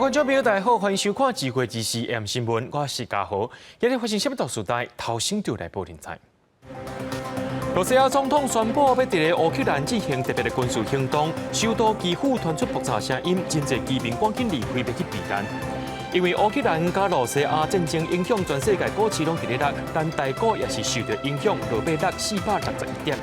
觀眾朋友，大家好，歡迎收看《智慧之時 M 新聞》，我是嘉豪。今日發生啥物大事代，頭先就來報您知。羅西亞總統宣布欲佇咧烏克蘭進行特別的軍事行動，首都基輔傳出爆炸聲音，真濟居民趕緊離開，欲去避難。因為烏克蘭佮羅西亞戰爭影響全世界股市攏佇咧落，但台股也是受著影響，落尾落461點。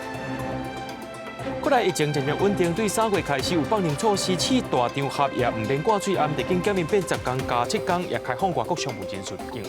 國內疫情漸漸穩定，對3月開始有放寬措施，試大腸合也毋免掛喙罨，地檢檢驗變10工加7工，也開放外國商務人士入境。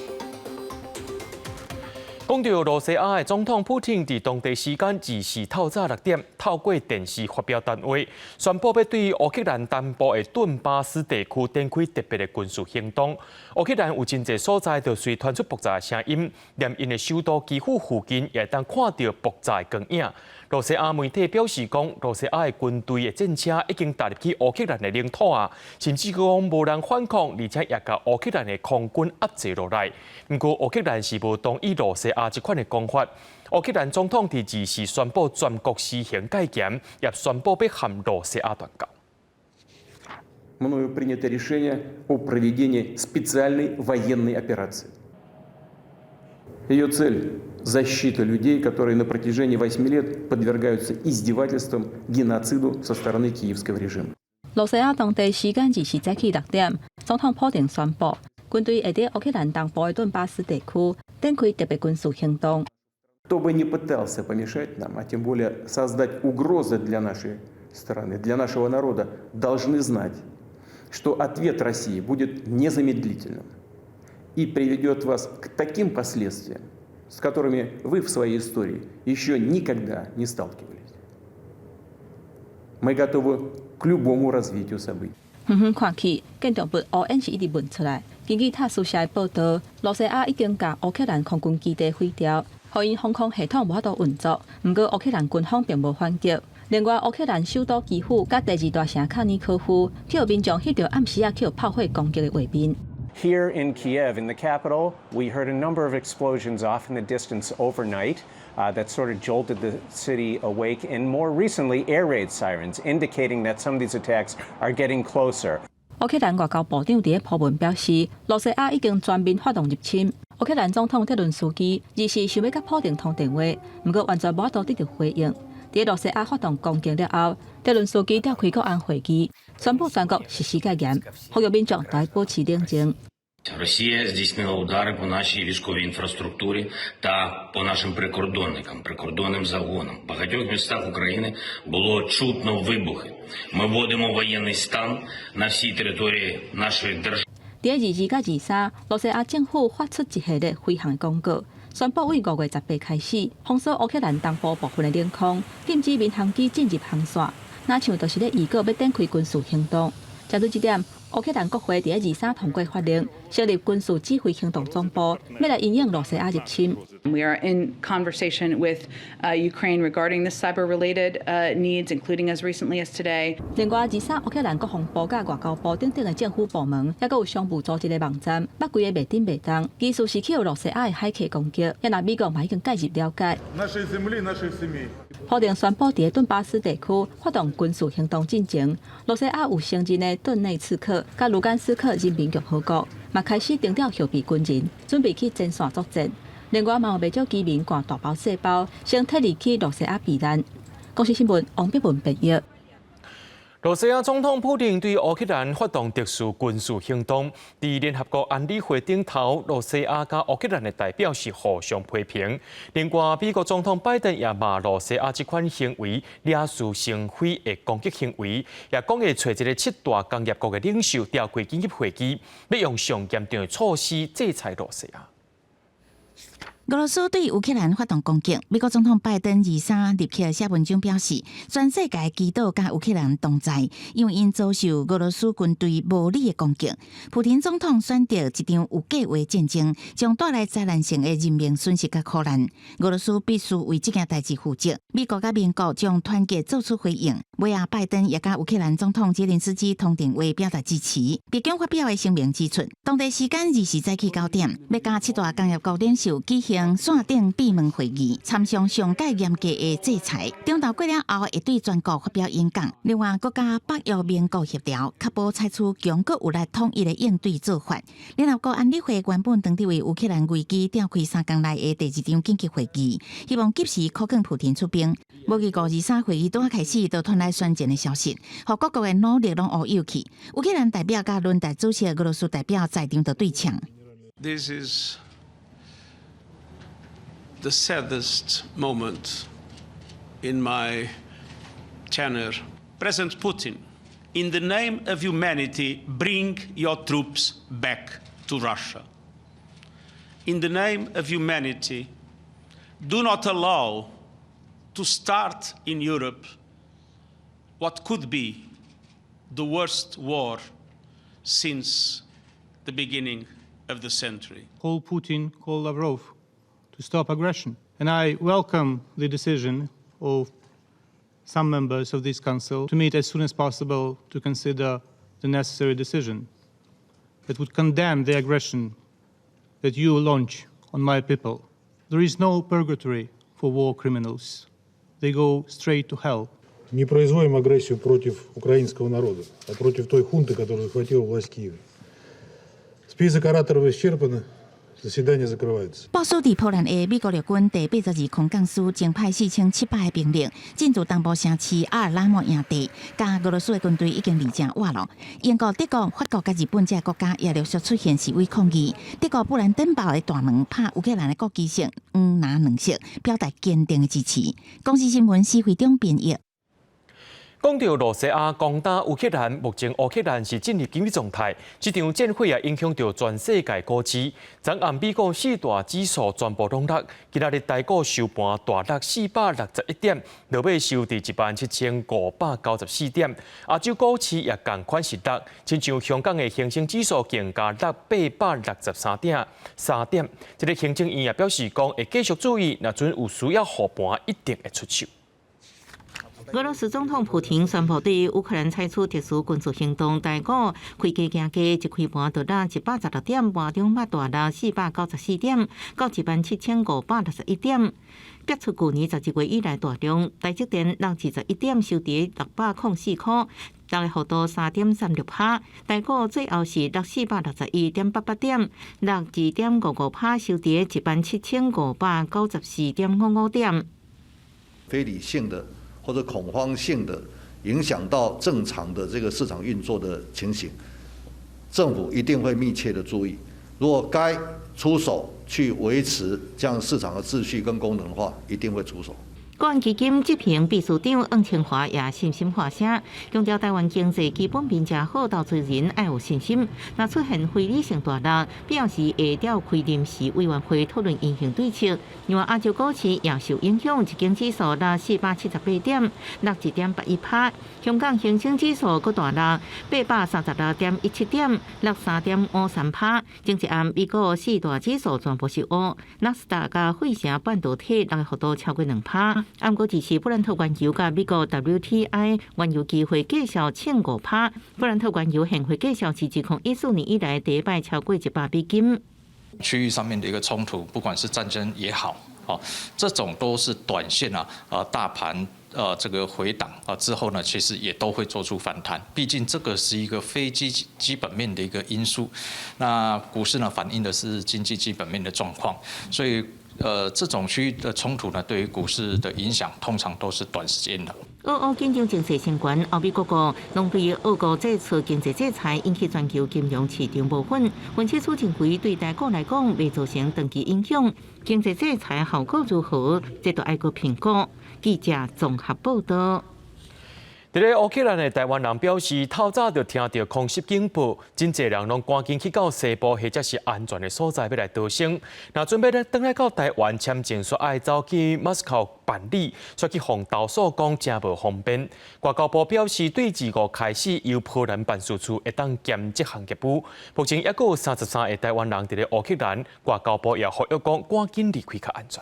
講著羅西亞的總統普丁佇當地時間24透早6點，透過電視發表談話，宣布欲對烏克蘭東部的頓巴斯地區展開特別的軍事行動。烏克蘭有真濟所在就隨傳出爆炸的聲音，連𪜶的首都基輔附近也會當看著爆炸的光影。羅西亞媒體表示講，羅西亞的軍隊的戰車已經踏入去烏克蘭的領土啊，甚至講無人反抗，而且也共烏克蘭的空軍壓制落來。毋過烏克蘭是無同意羅西亞這款的講法。烏克蘭總統佇24宣布全國實行戒嚴，也宣布欲和羅西亞斷交。 Мною принято решение о проведении специальной военной операции. Ее цель – защита людей, которые на протяжении 8 лет подвергаются издевательствам, геноциду со стороны киевского режима. 羅西亞當地時間24早起6點，總統普丁宣布，軍隊會佇烏克蘭東部的頓巴斯地區展開特別軍事行動。 Кто бы ни пытался помешать нам, а тем более создать угрозы для нашей страны, для нашего народа, должны знать, что ответ России будет незамедлительным и приведет вас к таким последствиям, с которыми вы в своей истории еще никогда не сталкивались. Мы готовы к любому развитию событий. 遠遠看去，建築物烏煙是一直冒出來。根據塔斯社的報導，羅西亞已經共烏克蘭空軍基地毀掉，予𪜶防空系統無法度運作。毋過烏克蘭軍方並無反擊。另外，烏克蘭首都基輔佮第二大城卡爾科夫，予民眾翕著暗時仔予炮火攻擊的畫面。 Here in Kiev, in the capital, we heard a number of explosions off in the distance overnight that sort of jolted the city awake. And more recently, air raid sirens indicating that some of these attacks are getting closer. 烏克蘭外交部長佇咧鋪文表示，羅西亞已經全面發動入侵。烏克蘭總統澤倫斯基24想欲佮普丁通電話，毋過完全無法度得著回應。佇羅西亞發動攻擊了後，澤倫斯基召開國安會議，宣布全國實施戒嚴，呼籲民眾都愛保持冷靜。 Росія здійснила удари по нашій військовій інфраструктурі та по нашим прикордонникам, прикордонним загонам. В багатьох містах України було чутно вибухи. Ми вводимо воєнний стан на всій території нашої держави. 佇22佮23，羅西亞政府發出一系列飛行廣告，宣布對5月18開始封鎖烏克蘭東部部分的領空，禁止民航機進入航線，若像就是咧預告欲展開軍事行動。針對這點，烏克蘭國會佇23通過法令，設立軍事指揮行動總部，欲來因應羅西亞入侵。 We are in conversation with Ukraine regarding the cyber-related needs, including as recently as today. 另外，23烏克蘭國防部佮外交部等等的政府部門，猶閣有商務組織的網站，捌規个袂振袂動，疑似是予羅西亞的駭客攻擊，也若美國嘛已經介入了解。普丁宣布佇頓巴斯地區發動軍事行動進前，羅西亞有承認的頓內茨克佮盧甘斯克人民共和國，嘛開始徵調後備軍人，準備去前線作戰。另外，嘛有袂少居民攜大包細包，先撤離去羅西亞避難。公視新聞王碧文編譯。羅西亞總統普丁對烏克蘭發動特殊軍事行動，佇聯合國安理會頂頭，羅西亞佮烏克蘭的代表是互相批評。另外，美國總統拜登也罵羅西亞這款行為惹是生非的攻擊行為，也講會揣一个七大工業國的領袖召開緊急會議，欲用上嚴重的措施制裁羅西亞。俄羅斯對烏克蘭發動攻擊，美國總統拜登23入去寫文章表示，全世界祈禱佮烏克蘭同在，因為𪜶遭受俄羅斯軍隊無理的攻擊。普丁總統選擇一場有計劃戰爭，將帶來災難性的人命損失佮苦難。俄羅斯必須為這件代誌負責。美國佮盟國將團結做出回應。尾仔，拜登也佮烏克蘭總統澤連斯基通電話表達支持。白宮發表的聲明指出，當地時間24早起9點，欲佮七大工業國領袖緊舉行線頂閉門會議，參詳上蓋嚴格的制裁。中晝過了後，會對全國發表演講。另外，閣佮北約盟國協調，確保採取強閣有力統一的應對做法。聯合國安理會原本當佇為烏克蘭危機召開3工內的第二場緊急會議，希望及時苦勸普廷出兵。無預估23會議拄仔開始，就傳來宣戰的消息，予各國的努力攏烏有去。烏克蘭代表佮輪代主席俄羅斯代表在場就對嗆。 This is the saddest moment in my tenure. President Putin, in the name of humanity, bring your troops back to Russia. In the name of humanity, do not allow to start in Europe what could be the worst war since the beginning of the century. Call Putin, call Lavrov to stop aggression. And I welcome the decision of some members of this council to meet as soon as possible to consider the necessary decision that would condemn the aggression that you launch on my people. There is no purgatory for war criminals. They go straight to hell. Не производим агрессию против украинского народа, а против той хунты, которая захватила власть в Киеве. Список ораторов исчерпан. Заседание закрывается. 部署佇波蘭的美國陸軍第82空降師增派4700个兵力，進駐東部城市阿爾拉莫營地，佮俄羅斯的軍隊已經離正活咯。英國、德國、法國佮日本這個國家也陸續出現示威抗議。德國布蘭登堡的大門拍烏克蘭的國旗色黃藍兩色，表達堅定的支持。公視新聞施惠中編譯。講到羅西亞攻打烏克蘭，目前烏克蘭是進入緊急狀態。這場戰火也影響到全世界股市。昨暗美股四大指數全部攏落，今仔日台股收盤大落461點，落尾收佇17,594點。亞洲股市也仝款是落，親像香港的恆生指數更加落863.3點。這个行政院也表示講，會繼續注意，若準有需要護盤，一定會出手。俄羅斯總統普廷宣布對烏克蘭採取特殊軍事行動，台股開低行低，一開盤就落116點，盤中嘛大落494點，到17,561點，逼出舊年12月以來大量。台積電落21點，收佇604塊，落的幅度3.36趴。台股最後是落461.88點，落2.55趴，收佇17,594.55點。非理性的或者恐慌性的影響到正常的這個市場運作的情形，政府一定會密切的注意。如果該出手去維持這樣市場的秩序跟功能的話，一定會出手。國安基金執行秘書長黃清華也信心發聲，強調台灣經濟基本面誠好，投資人愛有信心。若出現非理性大落，必要時會召開臨時委員會討論因應對策。另外，亞洲股市也受影響，日經指數落478點，落1.81趴。香港恆生指數閣大落836.17點，落3.53趴。前一暗美國四大指數全部是烏，納斯達克費城半導體落的幅度超過2趴。毋過，就是布蘭特原油佮美國 WTI 原油期貨價數衝5趴，布蘭特原油現貨價數是自2014年以來第一擺超過100美金。區域上面的一個衝突，不管是戰爭也好，哦，這種都是短線啊，大盤這個回檔啊之後呢，其實也都會做出反彈。畢竟這個是一個非基本面的一個因素，那股市呢反映的是經濟基本面的狀況，所以這種區域的衝突呢，對於股市的影響通常都是短時間的。俄烏緊張情勢升懸，歐美各國攏對俄國祭出經濟制裁，引起全球金融市場無穩。分析師認為，對台股來講，袂造成長期影響。經濟制裁效果如何，這都愛閣評估。記者綜合報道。佇咧烏克蘭的台灣人表示，透早就聽著空襲警報，真濟人攏趕緊去到西部或者是安全的所在欲來逃生。若準備咧轉來到台灣簽證，煞愛走去莫斯科辦理，煞去予投訴講誠無方便。外交部表示，對25開始由波蘭辦事處會當兼這項業務。目前猶閣有33個台灣人佇咧烏克蘭，外交部也呼籲講，趕緊離開較安全。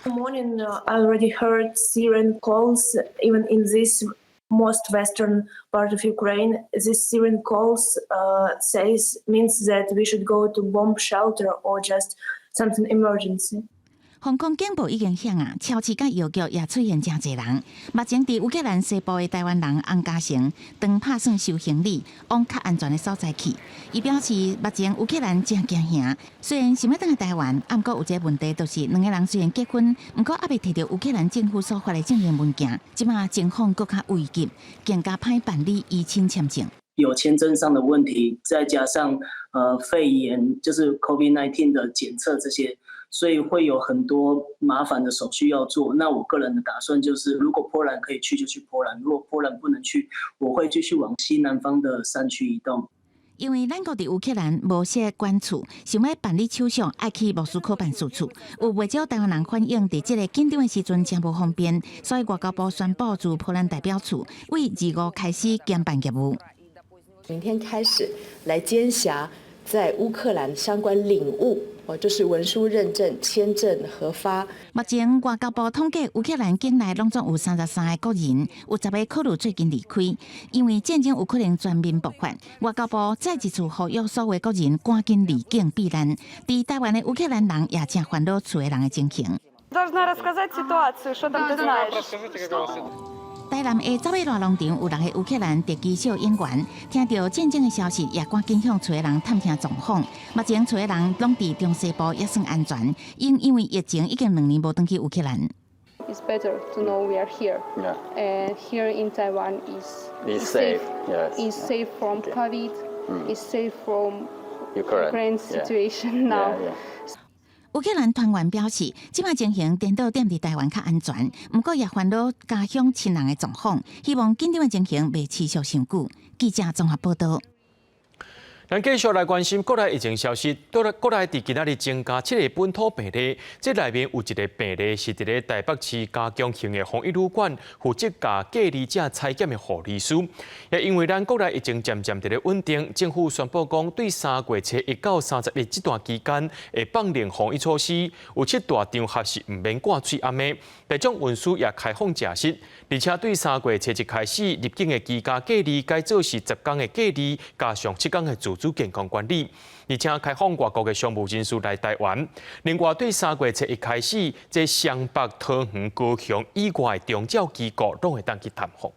Morning, I already heard siren calls, even in this most western part of Ukraine. This siren calls says means that we should go to bomb shelter or just Something emergency. 防空警報已經響啊！超市佮藥局也出現誠濟人。目前佇烏克蘭西部的台灣人洪家成，當拍算收行李，往較安全的所在去。伊表示，目前烏克蘭誠驚嚇，雖然想欲轉來台灣，毋過有一個問題，就是兩个人雖然結婚，毋過猶未提著烏克蘭政府所發的證明文件，這馬情況閣較危急，更加歹辦理依親簽證。有簽證上的問題，再加上肺炎，就是 COVID-19 的檢測這些。所以會有很多麻煩的手續要做。那我個人的打算就是，如果波蘭可以去就去波蘭，如果波蘭不能去，我會繼續往西南方的山區移動。因為咱國佇烏克蘭無設館處，想欲辦理手續，愛去莫斯科辦事處。有袂少台灣人反映，佇這个緊張的時陣誠無方便，所以外交部宣布駐波蘭代表處對25開始減辦業務。明天開始來兼轄在烏克蘭相關領務。哦，就是文書認證、簽證核發。目前外交部統計，烏克蘭境內攏總有33個國人，有10個考慮最近離開，因為戰爭有可能全面爆發。外交部再一次呼籲所有國人趕緊離境避難。佇台灣的烏克蘭人也誠煩惱厝的人的情形。 Должна рассказать ситуацию, что там ты знаешь. 台南的走馬瀨農場有六個烏克蘭特技小演員，聽著戰爭的消息，也趕緊向厝的人探聽狀況。目前厝的人攏佇中西部也算安全，𪜶因為疫情已經2年無轉去烏克蘭。 It's better to know we are here. And here in Taiwan is safe. Yes. Is safe from COVID. Is safe from Ukraine situation now. 烏克蘭團員表示，這擺情形顛倒踮佇台灣較安全，毋過也煩惱家鄉親人的狀況，希望緊張的情形袂持續傷久。記者綜合報道。咱繼續來關心國內疫情消息。國內佇今仔日增加七个本土病例，這內面有一个病例是佇咧台北市加強型的防疫旅館負責共隔離者採檢的護理師。也因為咱國內疫情漸漸佇咧穩定，政府宣布講，對3月初一到31這段期間會放寬防疫措施，有七大場合是毋免掛喙罨的。大眾運輸也開放食肆，而且對3月初一開始入境的居家隔離改做是10天的隔離，加上7天的自主健康管理，而且開放外國的商務人士來台灣。另外，對3月初一開始，這雙北、桃園、高雄以外的長照機構攏會當去探訪。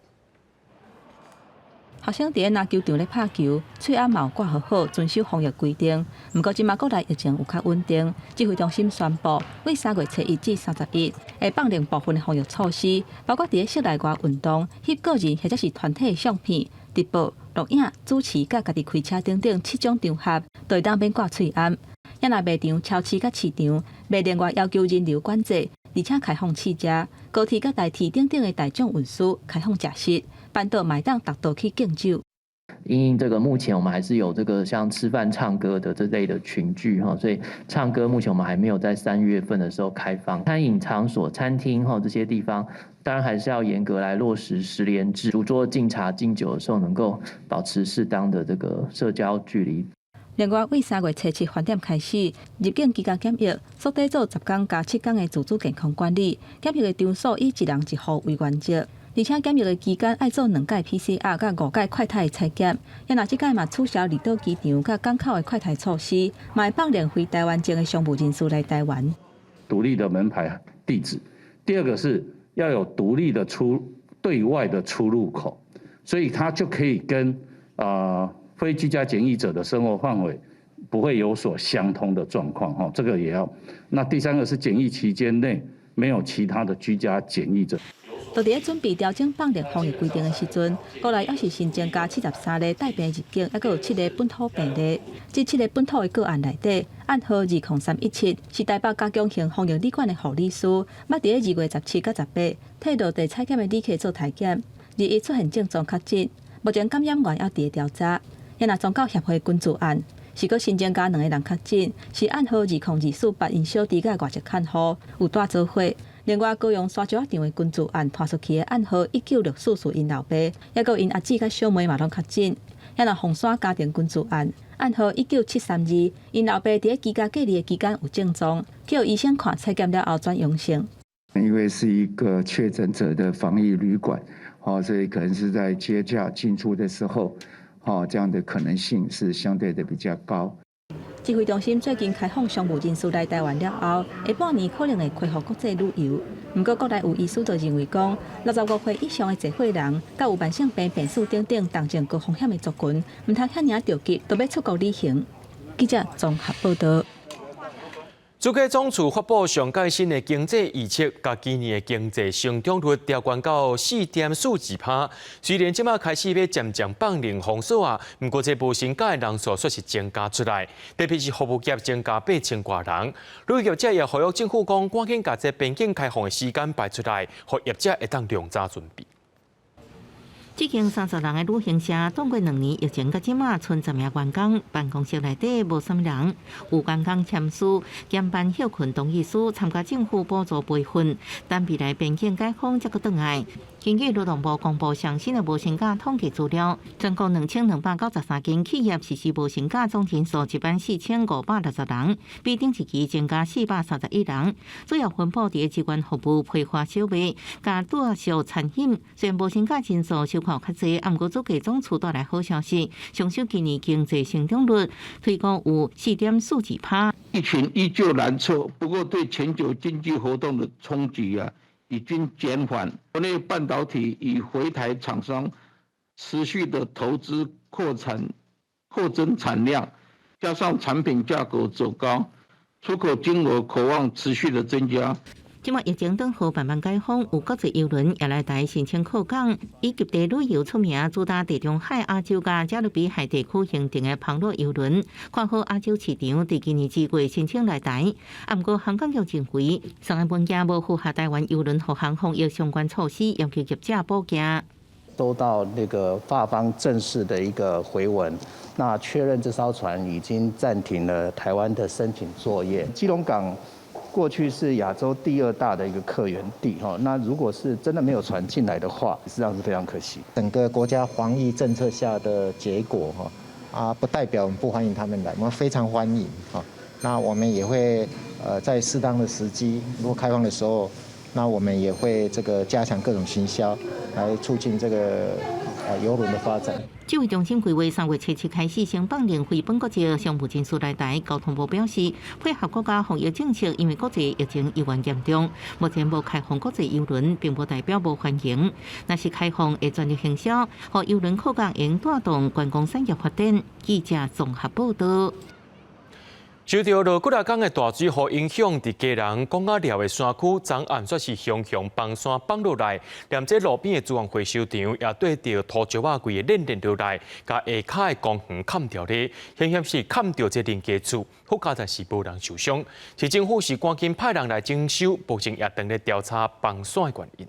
學生佇咧籃球場咧拍球，喙罨嘛有掛好好，遵守防疫規定。毋過，這馬國內疫情有較穩定，指揮中心宣布，對3月初一至31，會放寬部分的防疫措施，包括佇咧室內外運動、翕個人或者是團體的相片、直播、錄影、主持佮家己開車等等七種場合，都會當免掛喙罨。也若賣場、超市佮市場，袂另外要求人流管制，而且開放試食、高鐵佮台鐵等等的大眾運輸開放食肆。辦桌嘛會當逐桌去敬酒。因應這個目前我們還是有這個像吃飯、唱歌的這類的群聚哈，所以唱歌目前我們還沒有在3月份的時候開放。餐飲場所、餐廳哈這些地方，當然還是要嚴格來落實實聯制，主桌敬茶敬酒的時候能夠保持適當的這個社交距離。另外，對3月初七飯店開始入境居家檢疫，縮短做10天加7天的自主健康管理。檢疫的場所以一人一戶為原則。而且檢疫的期間愛做兩擺 PCR 佮五擺快篩的採檢。也若這擺嘛取消離島機場佮港口的快篩措施，嘛會放寬飛台灣籍的商務人士來台灣。獨立的門牌地址，第二個是要有獨立的出對外的出入口，所以它就可以跟非居家檢疫者的生活範圍不會有所相通的狀況，哈，這個也要。那第三個是檢疫期間內沒有其他的居家檢疫者。就佇咧準備調整放寬防疫規定的時陣，國內猶是新增加73例帶病入境，猶閣有七个本土病例。這七个本土的個案內底，案號20317是台北加強型防疫旅館的護理師，捌佇咧2月17佮18替落地採檢的旅客做體檢，21出現症狀確診，目前感染源猶佇咧調查。也若宗教協會群聚案，是閣新增加兩个人確診，是案號20248，𪜶小弟佮外籍看護有蹛做伙。另外，高雄沙石仔場的群聚案拖出去的案號19644，𪜶老爸，猶閣𪜶阿姊佮小妹嘛攏確診。也若鳳山家庭群聚案，案號19732，𪜶老爸佇咧居家隔離的期間有症狀，去予醫生看採檢了後轉陽性。因為是一個確診者的防疫旅館，所以可能是在接駕進出的時候，這樣的可能性是相對的比較高。指揮中心最近開放商務人士來台灣了後，下半年可能會恢復國際旅遊。毋過，國內有醫師就認為講，65歲以上的濟歲人，佮有慢性病病史等等，重症高風險的族群，毋通遐爾著急，著欲出國旅行。記者綜合報導。主計總處發布上蓋新的經濟預測，共今年的經濟成長率調懸到4.42%。雖然這馬開始欲漸漸放寬封鎖啊，毋過這無薪假的人數卻是增加出來，特別是服務業增加8000外人。旅遊業者也呼籲政府講，趕緊共這邊境開放的時間排出來，予業者會當量早準備。這間30人的旅行社，擋過2年疫情，到這馬賰10名員工，辦公室內底無啥物人。有員工簽署減班歇睏同意書，參加政府補助培訓，等未來邊境解封才閣轉來。根據勞動部公布上新的無薪假統計資料，全國2293間企業實施無薪假總人數14,560人，比頂一期增加431人。主要分布佇資源服務、批發小賣、佮住宿餐飲。雖然無薪假人數小可較濟，毋過主計總處帶來好消息，上修今年經濟成長率推估有4.42%。疫情依舊難測，不過對全球經濟活動的衝擊啊，已經減緩。國內半導體與回台廠商持續的投資擴產、擴增產量，加上產品價格走高，出口金額可望持續的增加。這馬疫情等候慢慢解封，有國際郵輪也來台申請靠港，以極地旅遊出名，主打地中海、亞洲佮加勒比海地區行程的龐樂郵輪，看好亞洲市場，佇今年2月申請來台。啊，毋過航港局認為，上個文件無符合台灣郵輪護航防疫相關措施，要求業者補件。收到那個法方正式的一個回文，那確認這艘船已經暫停了台灣的申請作業。基隆港過去是亞洲第二大的一個客源地，哈，那如果是真的沒有船進來的話，實際上是非常可惜。整個國家防疫政策下的結果，哈，啊，不代表我們不歡迎他們來，我們非常歡迎，哈。那我們也會，在適當的時機，如果開放的時候，那我們也會這個加強各種行銷，來促進這個郵輪的發展。指揮中心規劃3月7日開始先放任非本國籍商務人士來台。交通部表示，配合國家防疫政策，因為國際疫情依然嚴重，目前無開放國際郵輪，並無代表無歡迎。若是開放，會全力行銷，予郵輪靠港，會帶動觀光產業發展。記者綜合報導。受著落幾若工的大水雨影響，佇基隆貢仔寮的山區，昨暗煞是雄雄崩山崩落來，連這路邊的資源回收場也綴著土石仔規个連連落來，共下跤的公園崁著咧，險險是崁著這人家厝，好佳哉是無人受傷。市政府是趕緊派人來整修，目前也正咧調查崩山的原因。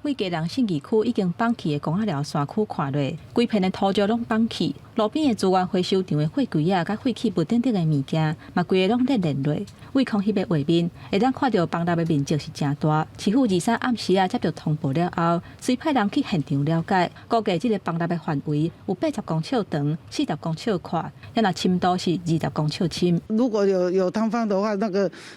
佇基隆信義區已經崩去的貢仔寮山區看落，規片的土石攏崩去，路邊的資源回收場的貨櫃仔佮廢棄物等等的物件，嘛規个攏連連落。對空翕的畫面，會當看著崩塌的面積是誠大。市府23暗時仔接著通報了後，隨派人去現場了解，估計這个崩塌的範圍有80公尺長、40公尺寬，抑若深度是20公尺深。如果有塌方的話，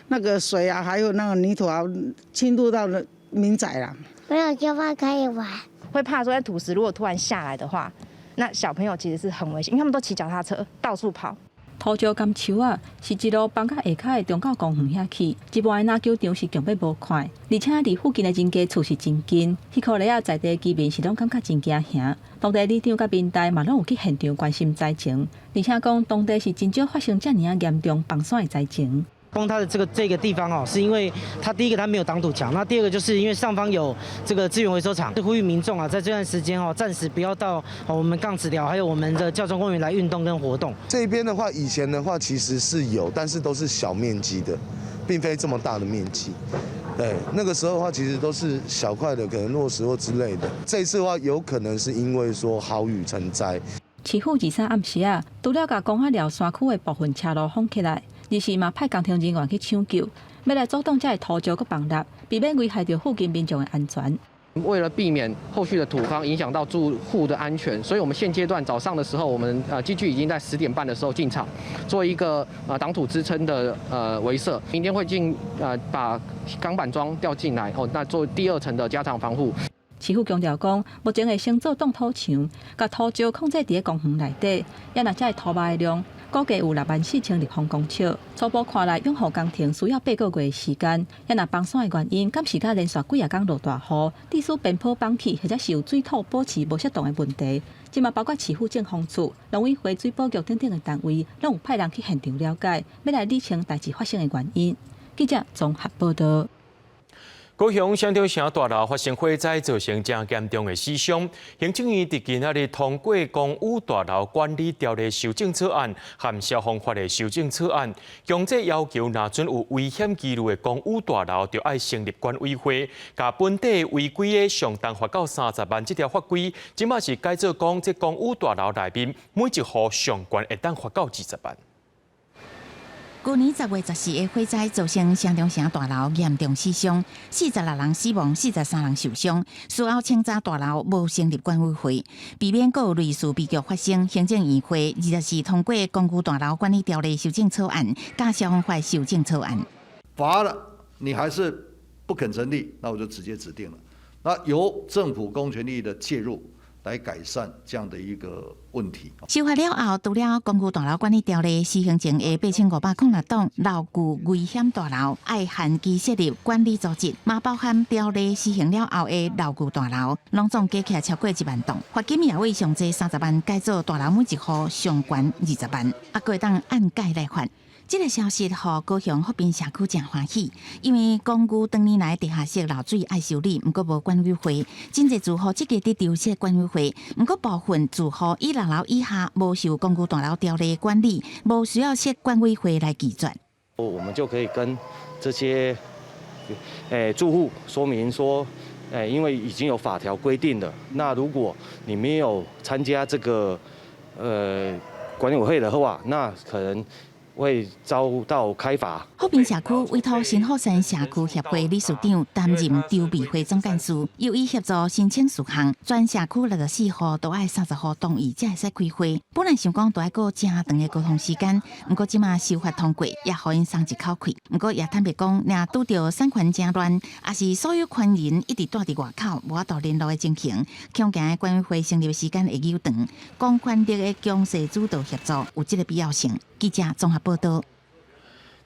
那個水啊，還有那個泥土啊，侵入到了民宅啦。沒有地方可以玩，會怕說，在土石如果突然下來的話，那小朋友其實是很危險，因為他們都騎腳踏車到處跑。土石佮樹仔是一路崩到下跤的中教公園遐去，一半的籃球場是強欲無看，而且離附近的人家厝是真近，彼箍犁仔在地居民是攏感覺真驚嚇。當地里長佮民代嘛攏有去現場關心災情，而且講當地是真少發生遮爾仔嚴重崩山的災情。崩塌的這個地方哦，是因為它第一個它沒有擋土牆，那第二個就是因為上方有這個資源回收廠，呼籲民眾啊，在這段時間哦，暫時不要到我們槓子寮還有我們的教中公園來運動跟活動。這邊的話，以前的話其實是有，但是都是小面積的，並非這麼大的面積。對，那個時候的話，其實都是小塊的，可能落石或之類的。這次的話，有可能是因為說豪雨成災。市府23暗時仔，除了共貢仔寮山區的部分車路封起來，而是嘛派工程人員去搶救，欲來阻擋這个土石閣崩塌，避免危害著附近民眾的安全。為了避免後續的土方影響到住戶的安全，所以我們現階段早上的時候，我們機具已經在10點半的時候進場，做一個擋土支撐的圍設。明天會進把鋼板樁吊進來，哦，那做第二層的加強防護。市府強調講，目前會先做擋土牆，共土石控制佇咧公園內底，抑若這个土壙的量估計有6萬4千立方公尺。初步看來，養護工程需要8個月時間。也若崩山的原因，敢是佮連續幾仔工落大雨，致使邊坡崩去，或者是有水土保持無適當的問題。這馬包括市府政風處、農委會、水保局等等的單位，攏有派人去現場了解，欲來理清代誌發生的原因。記者綜合報道。高雄雙中城大樓發生火災，造成誠嚴重的死傷。行政院佇今仔日通過公寓大樓管理條例修正草案和消防法的修正草案，強制要求若準有危險記錄的公寓大樓，就愛成立管委會，共本地違規的上重罰到30萬。這條法規，這馬是改做講，這公寓大樓內面每一戶上懸會當罰到20萬。舊年10月14的火災造成雙中城大樓嚴重死傷，46人死亡，43人受傷。事後清查大樓無成立管委會，避免閣有類似悲劇發生。行政院會24通過公寓大樓管理條例修正草案，佮消防法修正草案。罰了，你還是不肯成立，那我就直接指定了。那由政府公權力的介入，來改善這樣的一個問題。修法了後，除了公寓大樓管理條例施行前的8506棟樓宇危險大樓，愛限期設立管理組織，嘛包含條例施行了後的樓宇大樓，攏總加起來超過1萬棟。罰金也為上濟30萬，改做大樓每一戶上懸20萬，啊，閣會當按蓋來罰。這個消息予高雄福濱社區誠歡喜，因為公寓長年來地下室漏水愛修理，毋過無管委會，真濟住戶積極佇籌設管委會，毋過部分住戶以六樓以下無受公寓大樓條例管理，無需要設管委會來拒絕。我們就可以跟這些住戶說明說，因為已經有法條規定了，那如果你沒有參加這個管委會的話，那可能會遭到開罰。福濱社區委託新福山社區協會理事長擔任籌備會總幹事，由伊協助申請事項，全社區64戶都愛30戶同意才會使開會。本來想講都愛閣誠長的溝通時間，毋過這馬修法通過，也予𪜶鬆一口氣。毋過也坦白講，若拄著產權誠亂，抑是所有權人一直蹛佇外口，無法度聯絡的情形，恐驚管委會成立的時間會悠長，公權力的強勢主導協助有這個必要性。記者綜合報道。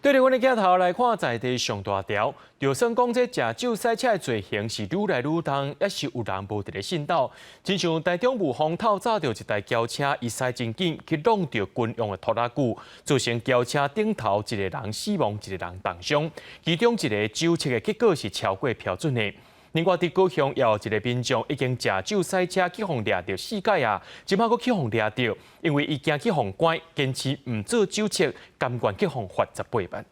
對著阮的鏡頭來看，在地上大條，就算講這食酒駛車的罪行是愈來愈重，抑是有人無佇咧信道。親像台中霧峰透早著一台轎車，伊駛真緊去挵著軍用的拖拉機，造成轎車頂頭一個人死亡，一個人重傷，其中一個酒測的結果是超過標準的。另外，佇高雄也有一個民眾已經食酒駛車去予掠著四擺啊，這擺閣去予掠著，因為伊驚去予關，堅持毋做酒測，甘願去予罰18萬。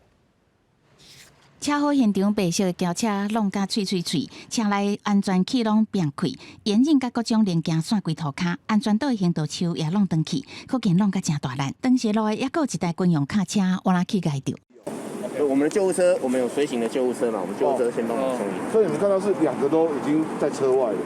車禍現場白色的轎車弄甲碎碎碎，車內安全氣囊變開，引擎佮各種零件散規塗跤，安全島的行道樹也弄斷去，可見弄甲誠大力。當時路的猶閣有一台軍用卡車，倚若去共著。我們的救護車，我們有隨行的救護車嘛？我們救護車先幫忙送。所以你們看到是兩個都已經在車外了。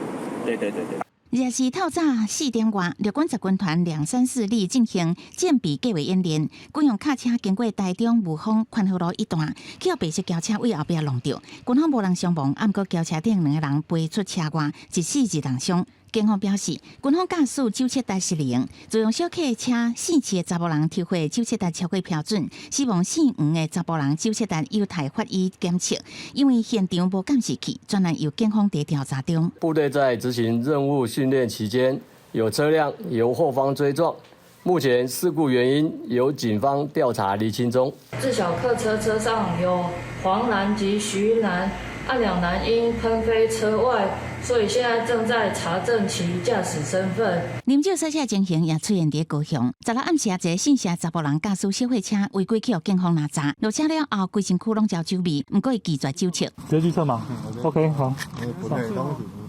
對對對對。24透早4點外，陸軍十軍團234旅進行戰備計劃演練，軍用卡車經過台中霧峰寬和路一段，去予白色轎車對後壁挵著，軍方無人傷亡，毋過轎車頂兩個人飛出車外，一死一重傷。警方表示，軍方駕駛酒測值失靈，自用小客車姓徐的查埔人抽血酒測值超過標準，死亡姓黃的查埔人酒測值有待法醫檢測，因為現場無監視器，專案由警方佇調查中。部隊在執行任務訓練期間，有車輛由後方追撞，目前事故原因由警方調查釐清中。自小客車車上有黃男及徐男，兩男因噴飛車外，所以現在正在查證其駕駛身份。啉酒駛車情形也出現佇高雄，16暗時，一个姓謝查埔人駕駛小貨車違規去予警方攔查，落車了後，規身軀攏焦酒味，毋過伊拒絕酒測。直接去測嘛？OK，好。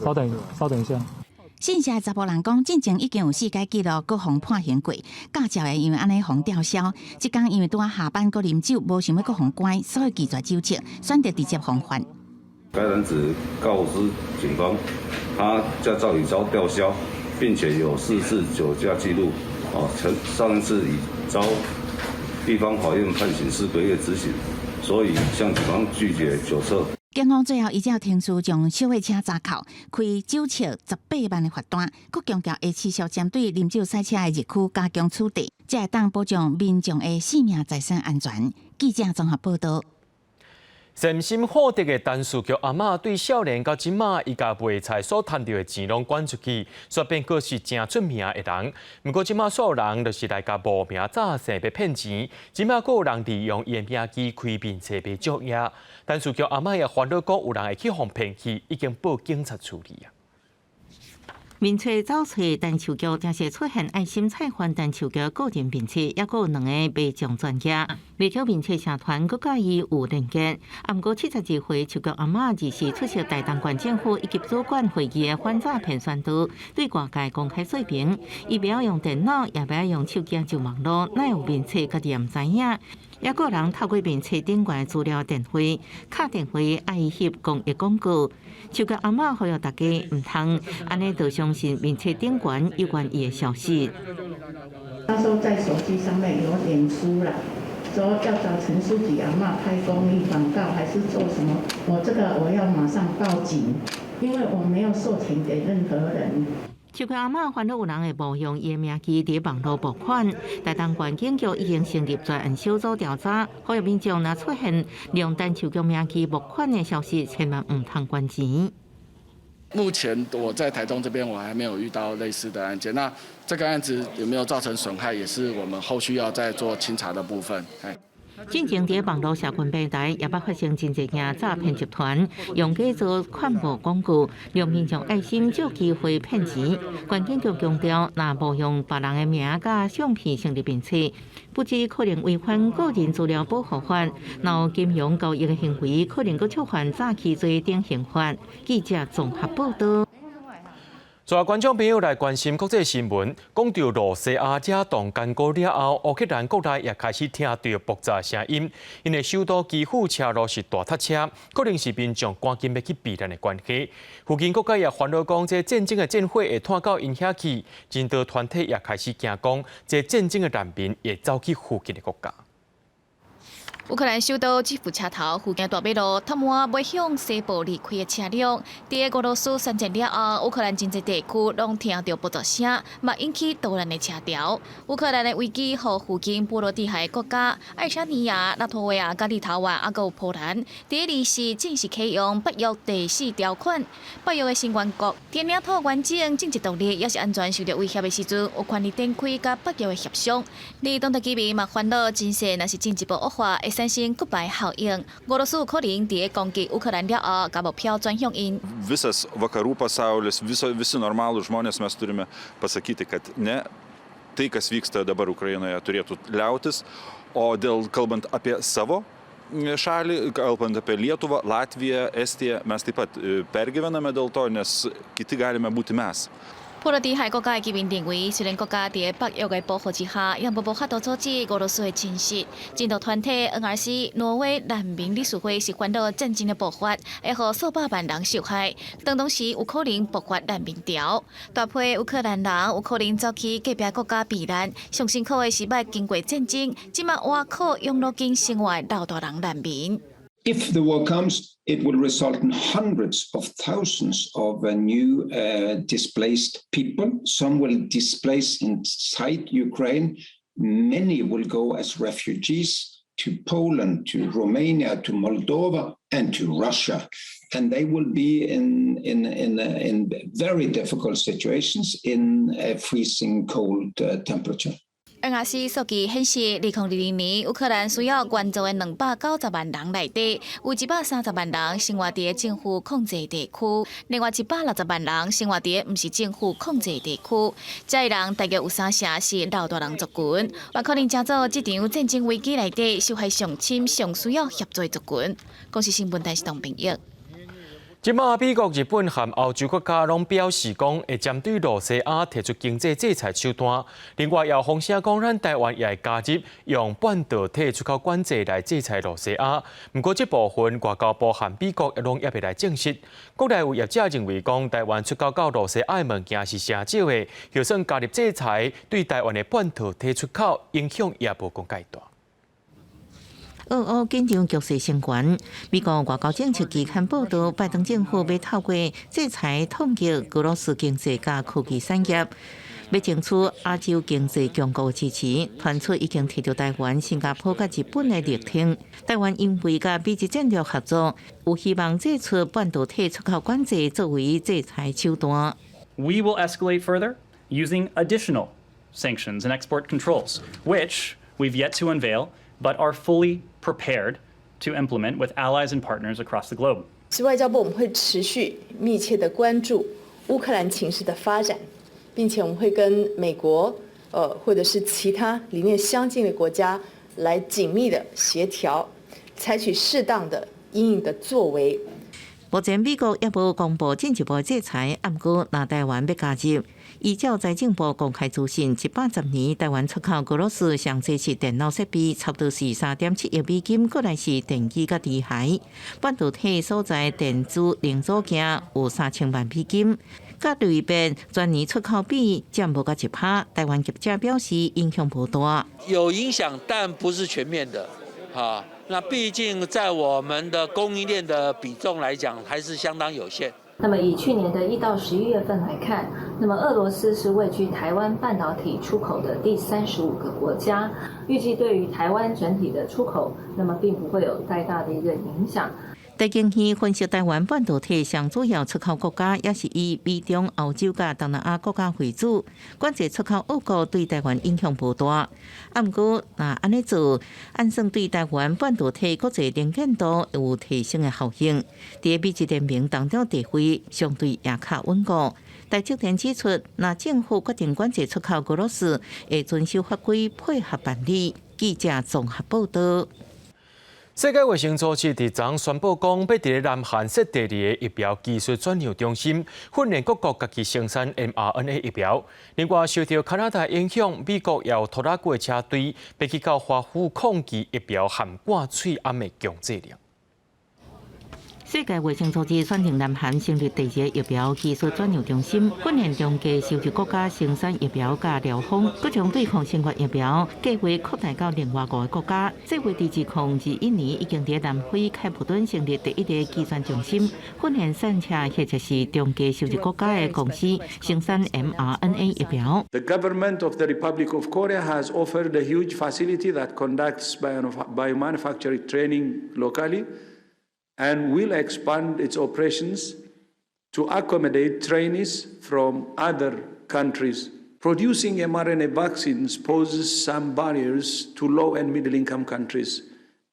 稍等，稍等一下。姓謝查埔人講，進前已經有四改記錄，閣予判刑過，駕照會因為按呢予吊銷。這工因為拄仔下班閣啉酒，無想欲閣予關，所以拒絕酒測，選擇直接予罰。該男子告知警方，他駕照已遭吊銷，並且有4次酒駕記錄。哦，曾上一次已遭地方法院判刑4個月執行，所以向警方拒絕酒測。警方最後依照程序將小貨車查扣，開酒測18萬的罰單，閣強調會持續針對啉酒駛車的熱區加強處理，才會當保障民眾的性命財產安全。記者綜合報道。善心好德的陳樹菊阿嬤對少年到這馬，伊共賣菜所趁著的錢攏捐出去，煞變閣是誠出名的人。毋過這馬煞有人就是來共冒名詐騙欲騙錢，這馬閣有人利用伊的名字開面冊賣作業。陳樹菊阿嬤也煩惱講，有人會去予騙去，已經報警察處理啊。面冊走揣陳樹菊，正是出現愛心菜販陳樹菊個人面冊，抑閣有兩个賣醬專頁，賣叫面冊社團，閣佮伊有連結。啊，毋過72歲樹菊阿嬤24出席台東縣政府以及主管會議的反詐騙宣導，對外界公開說明，伊袂曉用電腦，也袂曉用手機上網路，哪會有面冊，家己也毋知影。抑閣有人透過面冊頂懸資料電話、敲電話愛翕公益廣告。樹菊阿嬤呼籲大家毋通按呢就相信面冊頂懸有關伊的消息。他說在手機上面有臉書啦，說要找陳樹菊阿嬤拍公益廣告，還是做什麼？我這個我要馬上報警，因為我沒有授權給任何人。樹菊阿嬤煩惱有人會冒用伊的名字佇網路募款，台東縣警局已經成立專案小組調查，呼籲民眾若出現用陳樹菊名字募款的消息，千萬毋通捐錢。目前我在台東這邊，我還沒有遇到類似的案件。那這個案子有沒有造成損害，也是我們後續要再做清查的部分。進前佇網路社群平台也捌發生真濟件詐騙集團用假做勸募廣告，讓民眾愛心借機會騙錢。縣警局強調，若冒用別人的名佮相片成立面冊，不只可能違反個人資料保護法，若有金融交易的行為，可能閣觸犯詐欺罪等刑法。記者綜合報道。所有觀眾朋友來關心國際新聞，講著露西亞這動干戈了後，烏克蘭國內也開始聽著爆炸聲音，因為首都基輔車路是大塞車，可能是民眾趕緊欲去避難的關係。附近國家也煩惱講，這戰爭的戰火會湠到𪜶遐去，人道團體也開始驚講，這戰爭的難民會走去附近的國家。烏克蘭首都基輔車頭附近大馬路，塞滿欲向西部離開的車輛。佇俄羅斯宣戰了後，烏克蘭真濟地區攏聽著爆炸聲，嘛引起逃難的車潮。烏克蘭的危機，予附近波羅的海國家愛沙尼亞、拉脫維亞、佮立陶宛，抑閣有波蘭，佇24正式啟用北約第四條款。北約的成員國，佇領土完整、政治獨立，抑是安全受著威脅的時陣，有權利展開佮北約的協商。而當地居民嘛煩惱，情勢若是進一步惡化，會產生骨牌效應。俄羅斯有可能佇攻擊烏克蘭了後，共目標轉向𪜶。 Visas vakarų pasaulis, visi normalūs žmonės mes turime pasakyti, kad ne, tai, kas vyksta dabar Ukrainoje, turėtų liautis. O dėl kalbant apie savo šalį, kalbant apie Lietuvą, Latviją, Estiją, mes taip pat pergyvename dėl to, nes kiti galime būti mes. 波羅的海國家的居民認為，雖然國家佇北約的保護之下，也無法度阻止俄羅斯的侵襲。人道團體 NRC 挪威難民理事會是煩惱戰爭的爆發，會予數百萬人受害，當當時有可能爆發難民潮，大批烏克蘭人有可能走去隔壁國家避難。上辛苦的是欲經過戰爭，這馬倚靠養老金生活的老大人難民。 If the war comes, it will result in hundreds of thousands of new displaced people. Some will displace inside Ukraine. Many will go as refugees to Poland, to Romania, to Moldova, and to Russia. And they will be in very difficult situations in a freezing cold temperature. NRC 數據顯示，2022年烏克蘭需要援助的290萬人內底，有130萬人生活佇政府控制地區，另外160萬人生活佇毋是政府控制地區。這的人大約有三成是老大人族群，嘛可能成做這場戰爭危機內底受害上深、上需要協助的族群。公視新聞台是董炳玉。這馬美國、日本和歐洲國家攏表示講，會針對露西亞提出經濟制裁手段。另外，也有風聲講，咱台灣也會加入用半導體出口管制來制裁露西亞。毋過，這部分外交部和美國攏猶未來證實。國內有業者認為講，台灣出口到露西亞的物件是誠少的，就算加入制裁，對台灣的半導體出口影響也無講蓋大。俄烏緊張局勢升懸。美國外交政策期刊報導，拜登政府欲透過制裁痛擊俄羅斯經濟佮科技產業，欲爭取亞洲經濟強國支持，傳出已經提著台灣、新加坡佮日本的力挺。台灣因為佮美日戰略合作，有希望祭出半導體出口管制作為制裁手段。 We will escalate further using additional sanctions and export controls, which we've yet to unveil, but are fully prepared to implement with allies and partners across the globe. 外交部我們會持續密切的關注烏克蘭情勢的發展，並且我們會跟美國，或者是其他理念相近的國家來緊密的協調，採取適當的因應的作為。目前美國猶無公布進一步制裁，毋過若台灣欲加入，依照財政部公開資訊，110年台灣出口俄羅斯上濟是電腦設備，差不多是3.7億美金，過來是電機佮機械，半導體所在電子零組件有3000萬美金，佮類別全年出口比佔無到1%。台灣業者表示影響無大，有影響，但不是全面的，哈。那畢竟在我們的供應鏈的比重來講，還是相當有限。那麼以去年的1到11月份來看，那麼俄羅斯是位居台灣半導體出口的第35個國家，預計對於台灣整體的出口，那麼並不會有太大的一個影響。台經院分析，台灣半導體上主要出口國家，也是以美中、歐洲佮東南亞國家為主。管制出口俄國對台灣影響無大。啊，毋過若按呢做，按算對台灣半導體國際能見度有提升的效應。佇美日聯盟當中地位相對也較穩固。台積電指出，若政府決定管制出口俄羅斯，會遵守法規配合辦理。記者綜合報導。世界衛生組織佇昨宣布講，欲佇咧南韓設第二个疫苗技術轉讓中心，訓練各國家己生產 mRNA 疫苗。另外，受著加拿大影響，美國也有拖拉機車隊，欲去到華府抗議疫苗含掛喙罨的強制令。世界衛生組織選定南韓成立第二个疫苗技術轉讓中心，訓練中低收入國家生產疫苗佮療方，閣將對抗新冠疫苗計劃擴大到另外五个國家。這位佇2021年已經佇南非開普敦成立第一个技轉中心，訓練散赤或者是中低收入國家的公司生產 mRNA 疫苗。 The government of the Republic of Korea has offered a huge facility that conducts biomanufacturing training locally and will expand its operations to accommodate trainees from other countries. Producing mRNA vaccines poses some barriers to low and middle income countries,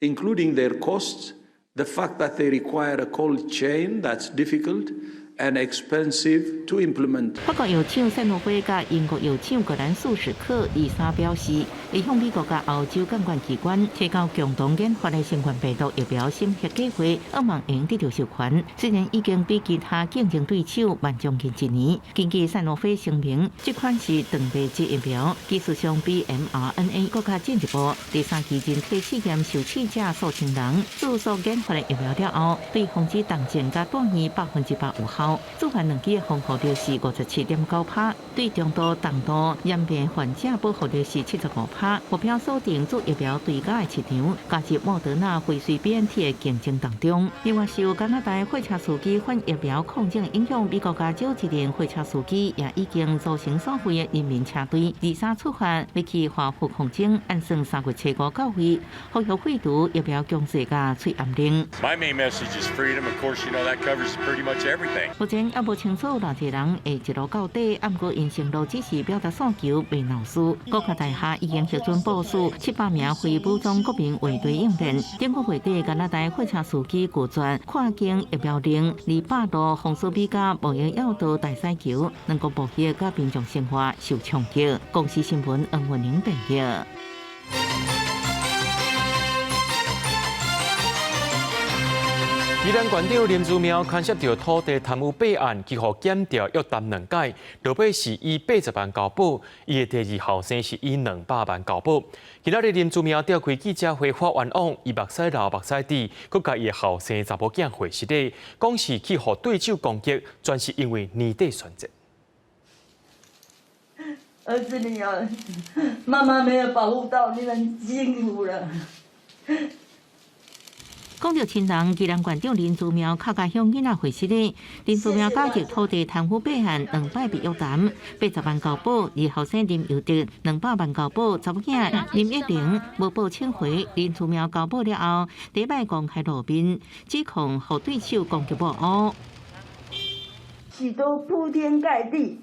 including their costs, the fact that they require a cold chain that's difficult and expensive to implement. 法國藥廠賽諾菲佮英國藥廠葛蘭素史克23表示，會向美國佮歐洲監管機關提交共同研發的新冠病毒疫苗審核計劃，希望會得著授權。雖然已經比其他競爭對手慢將近一年。根據賽諾菲聲明，這款是蛋白質疫苗，技術上比 mRNA 閣較進一步。第三期人體試驗受試者數千人注射研發的疫苗了後，對防止重症佮住院100%有效。注完兩劑的防護力是57.9%，對中度、重度染病患者保護力是75%。目標鎖定做疫苗對家的市場，加入莫德納、輝瑞、BNT 的競爭當中。另外，受加拿大貨車司機反疫苗抗爭影響，美國加州一名貨車司機也已經組成所謂的人民車隊，23出發欲去華府抗爭，按算3月初5到位，呼籲廢除疫苗強制佮喙罨令。 My main message is freedom. Of course, you know that covers pretty much everything. 目前猶無清楚偌濟人會一路到底，毋過𪜶承諾只是表達訴求，袂鬧事。五角大廈已經核准部署700名非武裝國民衛隊應變。頂個月底，加拿大貨車司機拒絕跨境疫苗令，200路封鎖美加貿易要道大西橋，兩國貿易佮民眾生活受衝擊。公視新聞黃文玲編譯。宜蘭縣長林姿妙牽涉著土地貪污弊案，予檢調約談兩擺，落尾是以80萬交保，伊的第二後生是以200萬交保。今仔日林姿妙召開記者會發冤枉，伊目屎流目屎滴，閣共伊的後生查某囝回實咧，講是去予對手攻擊，全是因為年底選戰。兒子，你要媽媽沒有保護到，你們辛苦了。講著親人，宜蘭縣長林姿妙敲共鄉囡仔會失禮。林姿妙加入土地貪腐弊案，兩擺被約談，80萬交保；二後生林佑德200萬交保，查某囝林益玲無報請回。林姿妙交保了後，第一擺公開露面，指控予對手攻擊無烏。許多鋪天蓋地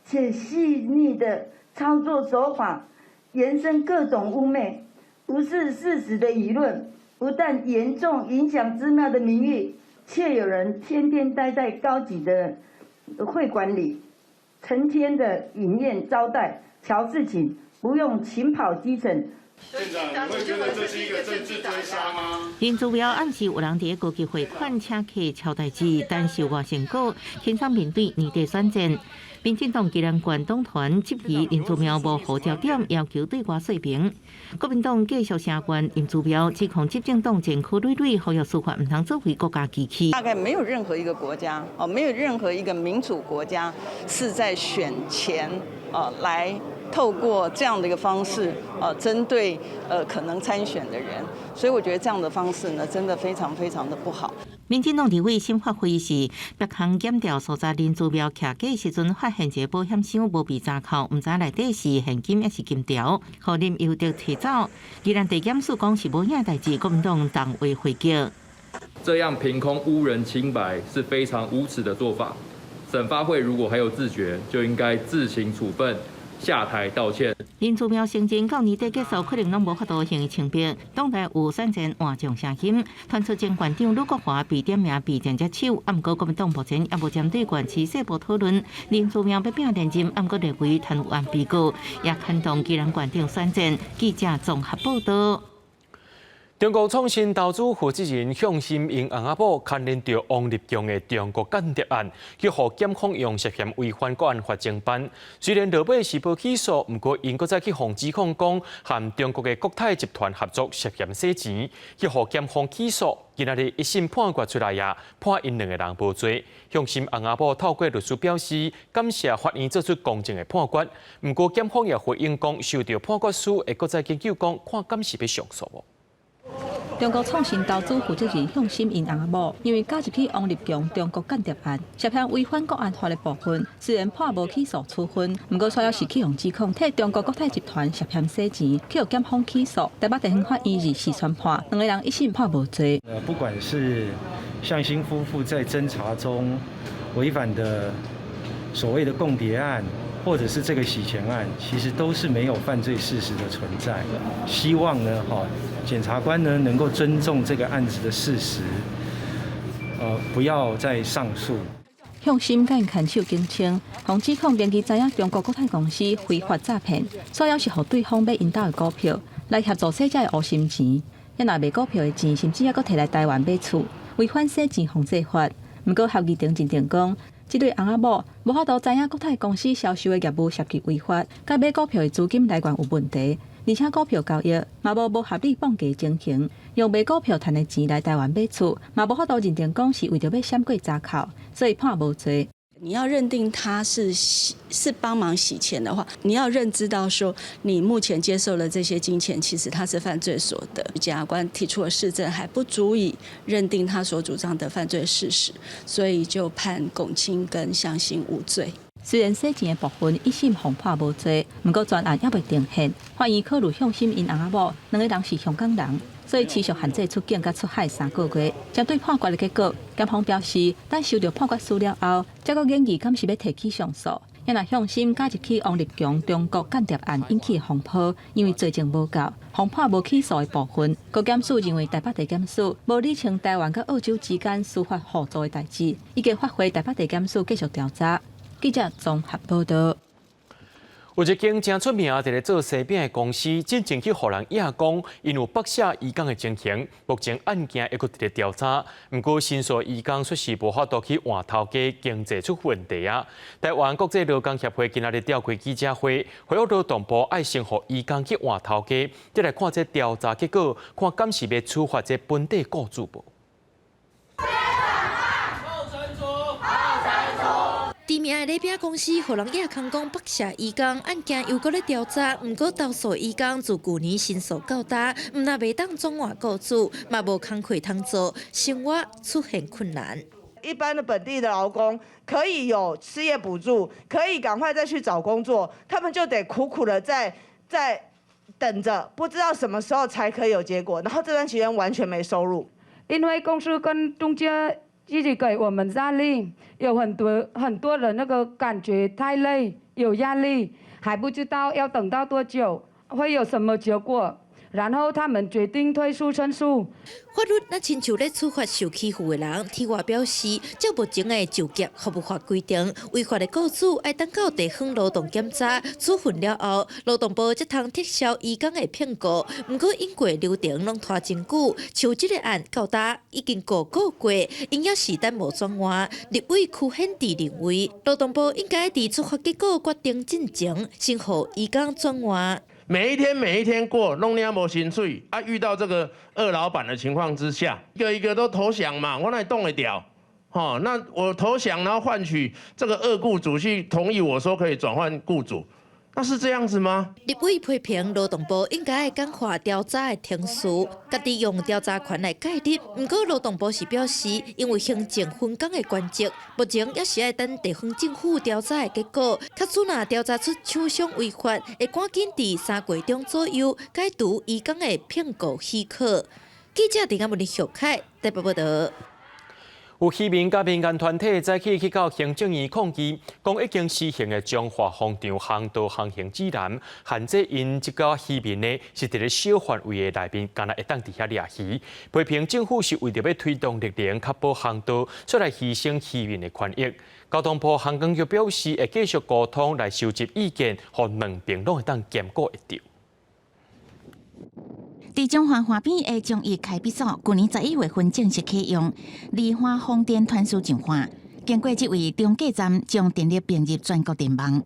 且細膩的操作手法，延伸各種汙衊，不是事實的輿論。不但嚴重影響姿妙的名譽，卻有人天天待在高級的會館裡，成天的飲宴招待、喬事情，不用勤跑基層。縣長，你會覺得這是一個政治追殺嗎？林姿妙暗示有人佇高級會館請客敲代誌，但受外成果，輕鬆面對年底選戰。民進黨宜蘭縣黨團質疑林姿妙無予焦點，要求對外說明。國民黨繼續聲援林姿妙，指控執政黨前科累累，呼籲司法毋通作為國家機器。大概沒有任何一個國家，哦，沒有任何一個民主國家是在選前，哦，來透過這樣的一個方式，針對可能參選的人。所以我覺得這樣的方式呢，真的非常非常的不好。民進黨立委審法會時，別項檢調所在林姿妙徛架時陣，發現一個保險箱無被查扣，毋知內底是現金抑是金條，予林佑德提走。宜蘭地檢署講是無影代誌，國民黨黨委回擊。這樣憑空誣人清白是非常無恥的做法。審發會如果還有自覺，就應該自行處分，下台道歉。林姿妙承認到年底結束，可能攏無法度還清白。黨內有選戰換將聲音，傳出前縣長呂國華被點名被前隻手，毋過國民黨目前猶無針對縣市細部討論。林姿妙欲拼連任，毋過列為貪污案被告，也牽動宜蘭縣長選戰。記者綜合報道。中國創新投資負責人向心𪜶翁仔某牽連著王立強的中國間諜案，去予檢方用涉嫌違反國安法偵辦。雖然落尾是無起訴，毋過𪜶閣再去予指控講，和中國的國泰集團合作涉嫌洗錢，去予檢方起訴。今仔日一審判決出來啊，判𪜶兩個人無罪。向心翁仔某透過律師表示，感謝法院做出公正的判決。毋過檢方也回應講，收到判決書會閣再研究講，看敢是欲上訴無。中國創新投資負責人向心𪜶翁仔某，因為加入去王立強中國間諜案，涉嫌違反國安法的部分，雖然判無起訴處分，毋過煞猶是去予指控，替中國國泰集團涉嫌洗錢，去予檢方起訴。台北地方法院24宣判，兩個人一審判無罪。不管是向心夫婦在偵查中違反的所謂的共諜案，或者是這個洗錢案，其實都是沒有犯罪事實的存在。希望呢，哈，檢察官呢能夠尊重這個案子的事實，不要再上訴。向心佮𪜶牽手堅稱，予指控明記知影中國國泰公司非法詐騙，主要是予對方買𪜶兜的股票來協助洗這个烏心錢，也若賣股票的錢，甚至猶閣提來台灣買厝，違反洗錢防制法。毋過合議庭認定講，這對翁仔某無法度知影國泰公司銷售的業務涉及違法，佮買股票的資金來源有問題，而且股票交易嘛無無合理報價情形，用賣股票趁的錢來台灣買厝，嘛無法度認定講是為著欲閃過查扣，所以判無罪。你要認定他是洗是幫忙洗錢的話，你要認知到說，你目前接受了這些金錢，其實他是犯罪所得。檢察官提出的事證還不足以認定他所主張的犯罪事實，所以就判龔欽跟向心無罪。雖然洗錢的部分一審予判無罪，毋過全案猶未定讞。法院考慮向心𪜶翁仔某兩个人是香港人，所以持續限制出境佮出海3個月。針對判決的結果，檢方表示，等收著判決書了後，才閣研議敢是欲提起上訴。也若向心加入去王立強中國間諜案引起的風波，因為罪證無夠，予判無起訴的部分，高檢署認為台北地檢署無理清台灣佮澳洲之間司法互助的代誌，已經發回台北地檢署繼續調查。記者綜合報道。有一間誠出名，佇咧做西餅的公司，進前去予人影講，𪜶有剝削移工的情形。目前案件猶閣佇咧調查，毋過申訴移工卻是無法度去換頭家，經濟出問題啊！台灣國際勞工協會今仔日召開記者會，呼籲勞動部愛先予移工去換頭家，再來看這調查結果，看敢是欲處罰這本地雇主無。佇知名的禮餅公司予人掖空講剝削移工，案件猶閣咧調查。毋過投訴移工自舊年申訴到今，毋但袂當轉換雇主，嘛無工課通做，生活出現困難。一般的本地的勞工可以有失業補助，可以趕快再去找工作，他們就得苦苦的在等着，不知道什麼時候才可以有結果，然後這段期間完全沒收入。因為公司跟中介一直給我們壓力，有很多很多人那個感覺太累，有壓力，還不知道要等到多久，會有什麼結果。然後他們決定退出申訴。法律若親像咧處罰受欺負的人，體外表示，照目前的就業服務法規定，違法的雇主愛等到地方勞動檢查處分了後，勞動部才通撤銷移工的聘僱。毋過因過流程攏拖真久，像這個案到今已經5個月，𪜶猶是等無轉換。立委邱顯智認為，勞動部應該佇處罰結果決定進前，先予移工轉換。每一天每一天過，攏領無薪水啊！遇到這個惡老闆的情況之下，一個一個都投降嘛，我哪會擋會牢？吼，那我投降，然後換取這個惡雇主去同意我說可以轉換雇主，那是這樣子嗎？立委批評勞動部應該簡化調查的程序，家己用調查權來介入。毋過勞動部是表示，因為行政分工的關係，目前猶是愛等地方政府調查的結果。假使若調查出廠商違法，會趕緊佇3個月中左右解除移工的聘僱許可。記者鄭阿文的小凱台北報道。有漁民佮民間團體早起去到行政院抗議，講已經施行的彰化風場航道航行指南，限制𪜶這個漁民呢，是佇咧小範圍的內面，干焦會當佇遐掠魚。批評政府是為著欲推動綠能確保航道，煞來犧牲漁民的權益。交通部航港局表示，會繼續溝通來收集意見，予兩邊攏會當兼顧會著。佇彰化岸邊的彰一開闢所，舊年11月份正式啟用，離岸風電傳輸上岸，經過這位中繼站，將電力併入全國電網。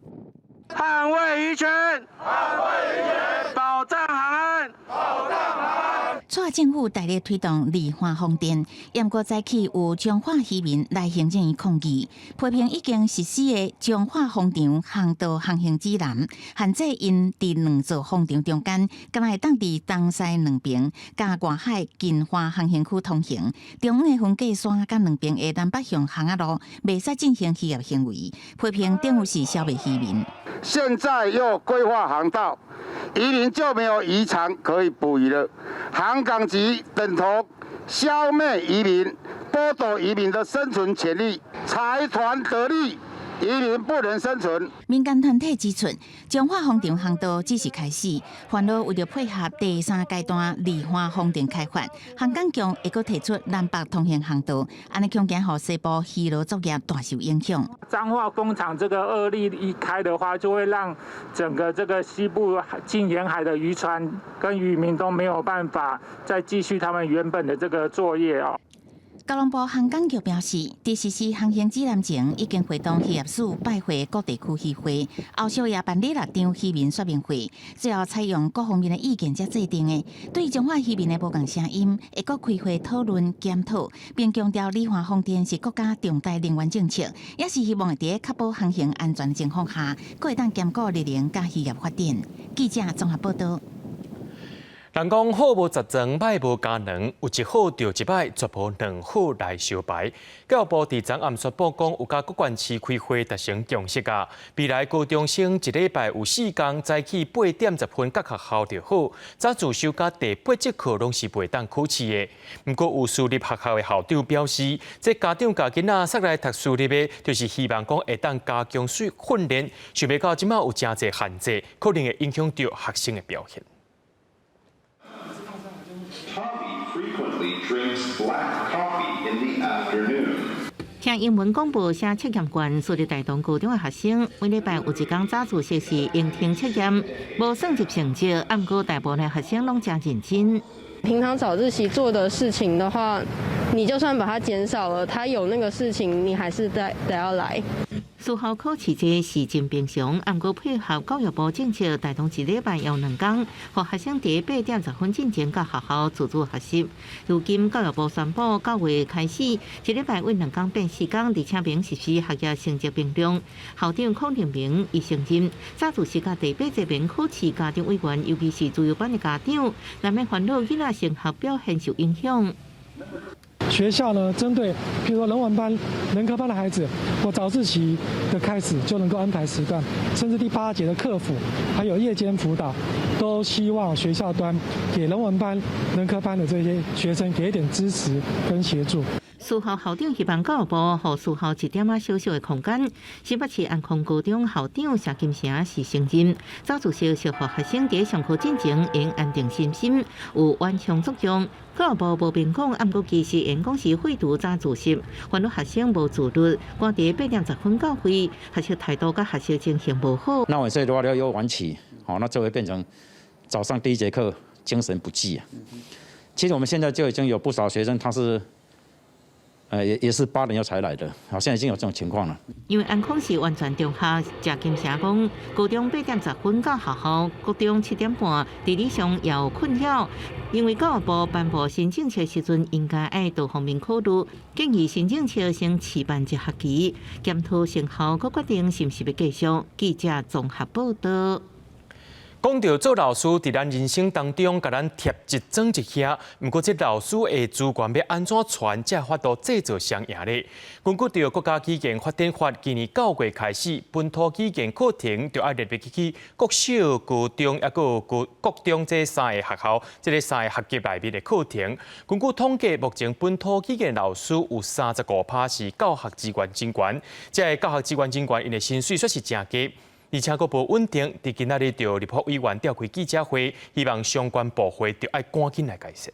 捍衛漁權，捍衛漁權，保障航安，保障航安。蔡政府大力推動離岸風電，毋過早起有彰化漁民來行政院抗議，批評已經實施的彰化風場航道航行指南，限制𪜶佇兩座風場中間，干焦會當佇東西兩邊佮外海近岸航行區通行，中央的分界線佮兩邊的南北向航仔路，袂使進行漁業行為，批評政府是消滅漁民。現在又規劃航道，漁民就沒有漁場可以捕魚了。航港局等同消滅漁民，剝奪漁民的生存權利，財團得利，漁民不能生存。民間團體指出，彰化風場航道只是開始，煩惱為著配合第三階段離岸風電開發，航港局會閣提出南北通行航道，按呢恐驚予西部漁撈作業大受影響。彰化風場這個惡例一開的話，就會讓整個這個西部近沿海的漁船跟漁民都沒有辦法再繼續他們原本的這個作業哦。交通部航港局表示，佇實施航行指南前，已經會同漁業署拜會各地區漁會，後續也辦理六場漁民說明會，最後採用各方面的意見才制定的。對彰化漁民的無仝聲音，會閣開會討論檢討，並強調離岸風電是國家重大能源政策，也是希望會佇確保航行安全的情況下，閣會當兼顧綠能佮漁業發展。記者綜合報道。人講好無十全，歹無加兩，有一好就一歹，絕無兩好來相排。教育部佇昨暗宣布講，有佮各縣市開會達成共識啊。未來高中生一禮拜有四工早起8點10分到學校就好，早自修佮第八節課攏是袂當考試的。毋過有私立學校的校長表示，這家長共囡仔捒來讀私立的，就是希望講會當加強訓練，想袂到這馬有誠濟限制，可能會影響著學生的表現。 Tommy frequently drinks black coffee in the afternoon. 聽英文廣播寫測驗卷，私立大同高中的學生每禮拜有一工早自習是英聽測驗，無算入成績，毋過大部分的學生攏誠認真。平常早自習做的事情的話，你就算把它減少了，他有那個事情，你還是得要來。私校考試制是真平常，毋過配合教育部政策，大同一禮拜用兩工，予學生佇8點10分進前到學校自主學習。如今教育部宣布，9月開始，一禮拜對兩工變四工，而且明實施學業成績評量。校長孔令明伊承認，早自習佮第八節面考試，家長委員，尤其是資優班的家長，難免煩惱囡仔升學表現受影響。學校呢，針對譬如說人文班、人科班的孩子，我早自習的開始就能夠安排時段，甚至第八節的課輔，還有夜間輔導，都希望學校端給人文班、人科班的這些學生給一點支持跟協助。私校校長希望教育部予私校一點仔小小的空間。新北市安康高中校長謝金城是承認，早自習適合學生佇上課進前會安定身心，有緩衝作用。教育部無明講，毋過其實會講是廢除早自習，煩惱學生無自律，趕佇8點10分到會，學習態度佮學習情形無好。那晚睡的話又晚起，好，那就會變成早上第一節課精神不濟啊。其實我們現在就已經有不少學生，他是。也是8點要才來的，好，現在已經有這種情況了。因為安康是完全中學，謝金城講，高中8點10分到學校，國中7點半，地理上也有困擾。因為教育部頒布新政策時陣，應該愛多方面考慮，建議新政策先試辦一學期，檢討成效，閣決定是毋是欲繼續。記者綜合報道。講著做老師，佇咱人生當中，共咱貼一磚一瓦。毋過，這老師的資源欲按怎傳，才有法度製造雙贏咧？根據著國家語言發展法，今年9月開始，本土語言課程就愛列入去國小、高中，抑閣有國國中這三個學校，這个三個學級內面的課程。根據統計，目前本土語言老師有35%是教學資源人員，這个教學資源人員𪜶的薪水算是誠低。而且閣無穩定，佇今仔日就立法委員召開記者會，希望相關部會著愛趕緊來改善。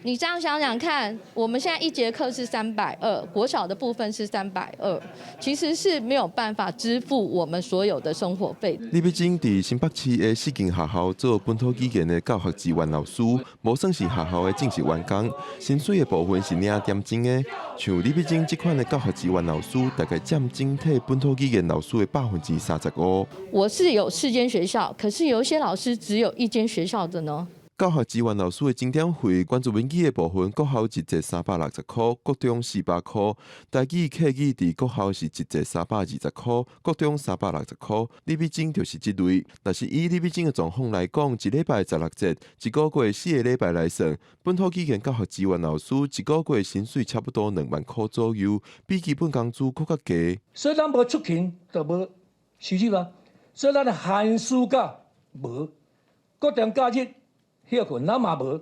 你這樣想想看，我們現在一節課是320，國小的部分是三百二，其實是沒有辦法支付我們所有的生活費。李美珍佇新北市的四間學校做本土語言的教學資源老師，無算是學校的正式員工，薪水的部分是領點鐘的。像李美珍這款的教學資源老師，大概佔整體本土語言老師的35%。我是有四間學校，可是有一些老師只有一間學校的呢。教學資源老師的鐘點費，原住民語的部分，國校一節360箍，國中400箍；台語、客語佇國校是一節320箍，國中360箍。李美珍就是這類。若是以李美珍的狀況來講，一禮拜16節，一個月4個禮拜來算，本土語言教學資源老師一個月薪水差不多2萬箍左右，比基本工資閣較低。所以咱無出勤就無收入啊，所以咱的寒暑假無，國定假日歇睏咱嘛無，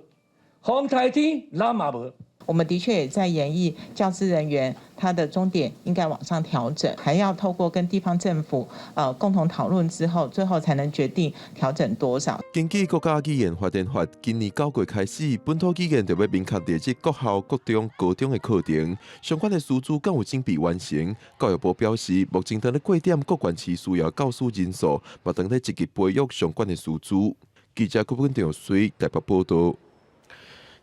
風颱天咱嘛無。我們的確也在研議教資人員他的鐘點應該往上調整，還要透過跟地方政府共同討論之後，最後才能決定調整多少。根據國家語言發展法，今年9月開始，本土語言就欲明確列入國校、國中、高中的課程，相關的師資敢有準備完成？教育部表示，目前正咧過點各縣市需要教師人數，嘛正咧積極培育相關的師資。記者郭本長水台北報道。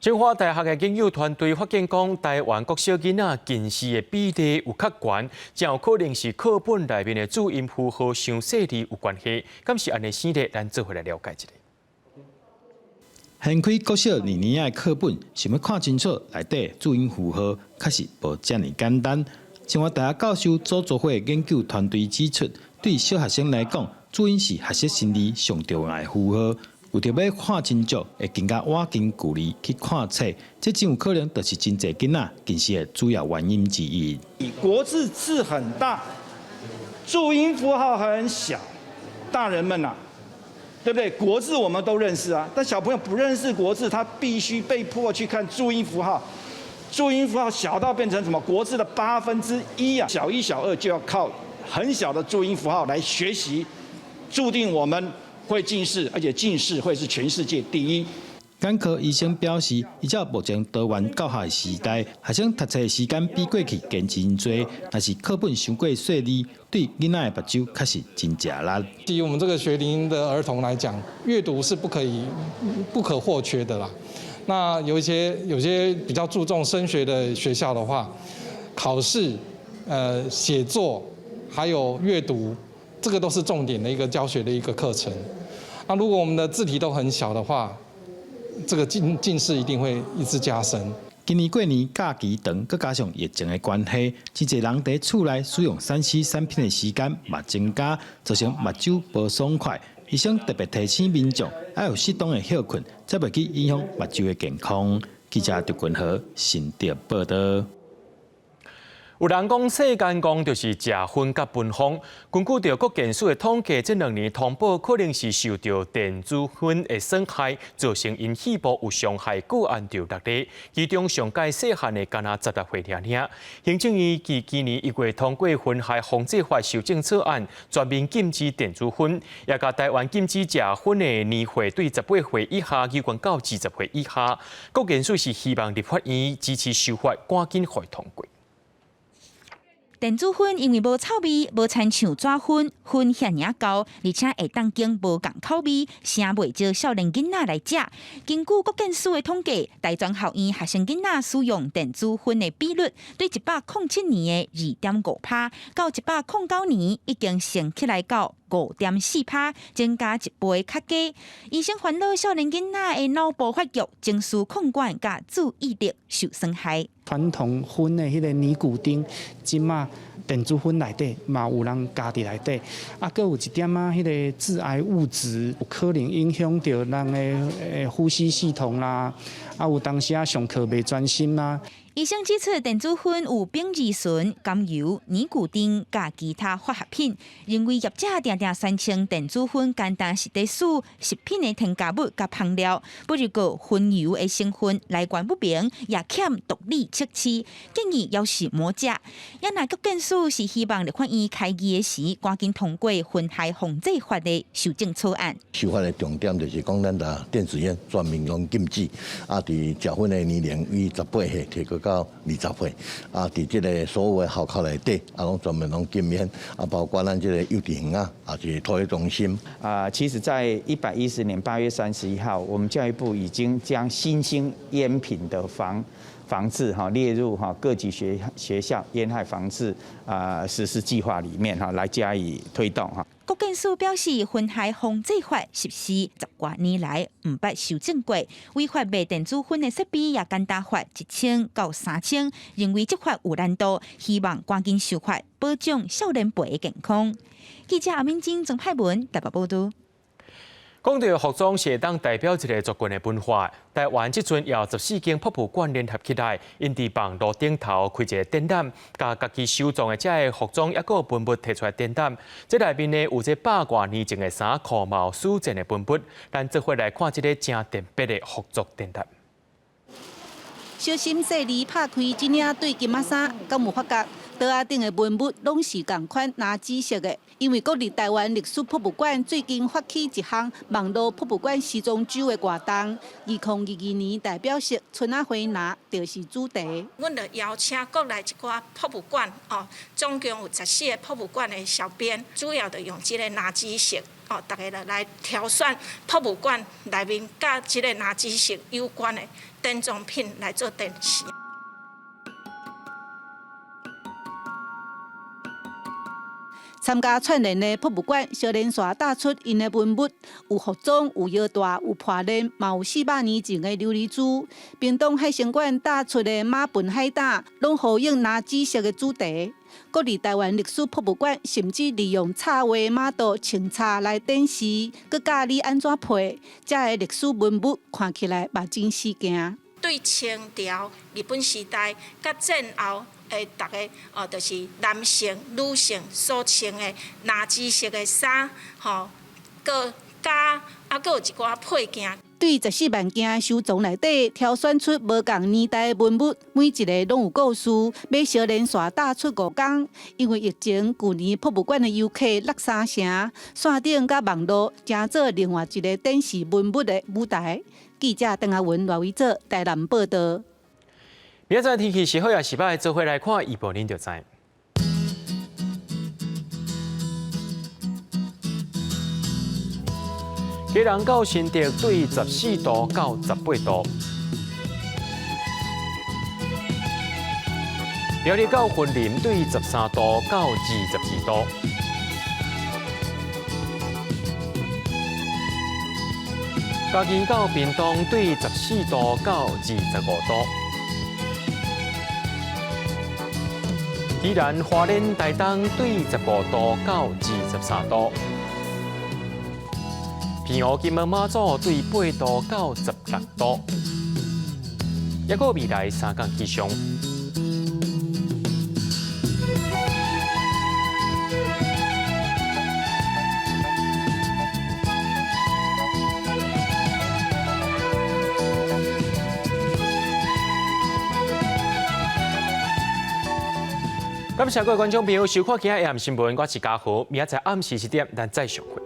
清華大學的研究團隊發現講，台灣國小囡仔近視的比例有較懸，誠有可能是課本內面的注音符號傷細膩有關係。敢是按呢生咧？咱做伙來了解一下。掀開國小二年級的課本，想欲看清楚內底注音符號，確實無遮爾簡單。清華大學教授組做伙研究團隊指出，對小學生來講，注音是學習生字上重要的符號。為著欲看清楚，會更加倚近距離去看冊，這真有可能就是真濟囡仔近視的主要原因之一。國字字很大，注音符號很小，大人們啊，對不對？國字我們都認識啊，但小朋友不認識國字，他必須被迫去看注音符號。注音符號小到變成什麼？國字的1/8啊！小一、小二就要靠很小的注音符號來學習，注定我們會近視，而且近視會是全世界第一。眼科醫生表示，依照目前多元教學時代，學生讀冊時間比過去減真濟，但是課本傷過細膩，對囡仔的目睭確實真食力。對於我們這個學齡的兒童來講，閱讀是不可以不可或缺的啦。那有一些有些比較注重升學的學校的話，考試寫作，還有閱讀，這個都是重點的一個教學的一個課程。那如果我們的字體都很小的話，這個近視一定會一直加深。今年過年假期長，閣加上疫情的關係，真濟人佇厝內使用3C 產品的時間嘛增加，造成目睭無爽快。醫生特別提醒民眾，愛有適當的歇睏，才袂去影響目睭的健康。記者劉君和新竹報導。有人講世間講就是食薰佮分風。根據著國健署的統計，這兩年通報可能是受著電子薰的損害，造成𪜶肺部有傷害個案就六例，其中上蓋細漢的干焦16歲爾爾。行政院佇今年一月通過薰害防制法修正草案，全面禁止電子薰，也共台灣禁止食薰的年歲對18歲以下，延懸到20歲以下。國健署是希望立法院支持修法，趕緊予通過。電子薰因為無臭味，無親像紙薰，薰遐爾仔厚，而且會當經無仝口味，誠袂少少年囡仔來食。根據國健署的統計，大專校院學生囡仔使用電子薰的比率，對107年的2.5%，到109年已經升起來到5.4%，增加一倍較高。醫生煩惱少年囡仔的腦部發育、情緒控管佮注意力受損害。傳統薰的彼个尼古丁，這馬電子薰內底嘛有人加佇內底，啊，閣有一點仔彼个致癌物質，有可能影響著人的呼吸系統啦，啊，有當時仔上課袂專心啦。醫生指出，電子薰有苯二醇、甘油、尼古丁佮其他化學品，認為業者定定宣稱電子薰簡單是佇使食品的添加物佮香料，不如果薰油的成分來源不明，也欠毒理測試，建議猶是莫食。也若國健署是希望立法院開議的時，趕緊通過薰害防制法的修正草案。修法的重點就是講，咱共電子菸全面攏禁止，啊，佇食薰的年齡以18歲提高到20歲，啊，佇這个所有的學校內底，啊，攏全面攏禁菸，啊，包括咱這個幼稚園啊，也是托育中心。啊，其實，在110年8月31號，我們教育部已經將新興菸品的防治哈列入哈各級學校菸害防治啊實施計劃裡面哈來加以推動哈。國健署表示，薰害防制法實施十外年來毋捌修正過，違法賣電子薰的設備也簡單罰1000到3000，認為執法有難度，希望趕緊修法，保障少年輩的健康。記者阿敏晶、曾派文台北報導。講到服裝是會當代表一个族群的文化，台灣這陣有14間博物館聯合起來，𪜶佇網路頂頭開一个展覽，共家己收藏的這个服裝抑閣文物提出來展覽。這內面呢有這百外年前的衫褲嘛有史前的文物，咱做伙來看這个誠特別的服裝展覽。小心細膩拍開這領對金仔衫，敢有發覺桌仔頂的文物攏是仝款藍紫色的？因為國立臺灣歷史博物館最近發起一項網路博物館時裝週的活動，2022年代表色春仔花藍就是主題。阮就邀請國內一寡博物館哦，總共有14個博物館的小編，主要就用這个藍紫色哦，大家來挑選博物館內面佮這个藍紫色有關的典藏品來做展示。參加串聯的博物館，小連續帶出𪜶的文物，有服裝、有腰帶、有破鏈，嘛有400年前的琉璃珠。屏東海生館帶出的馬糞海膽，攏呼應藍紫色的主題。國立臺灣歷史博物館甚至利用插畫馬圖穿插來展示，閣教你按怎配，這个歷史文物看起來嘛真死驚。對清朝、日本時代、佮戰後的逐个哦，就是男性、女性所穿的藍紫色的衫，吼，閣加啊，閣有一寡配件。對14萬件收藏內底挑選出無仝年代的文物，每一个攏有故事。欲相連線搭出5工，因為疫情，舊年博物館的遊客落三成，線頂佮網路成做另外一个展示文物的舞台。記者鄧阿文、賴維哲台南報導。明仔載天氣是好抑是䆀，做伙來看預報，恁就知。基隆到新竹對14度到18度。苗栗到雲林對13度到22度。嘉義到屏東對14度到25度。宜蘭花蓮台東對15度到23度。澎湖金門馬祖對8度到16度。抑閣未來三工氣象。感謝各位觀眾朋友收看今仔日新聞，我是嘉豪，明仔載暗時7點，咱再相會。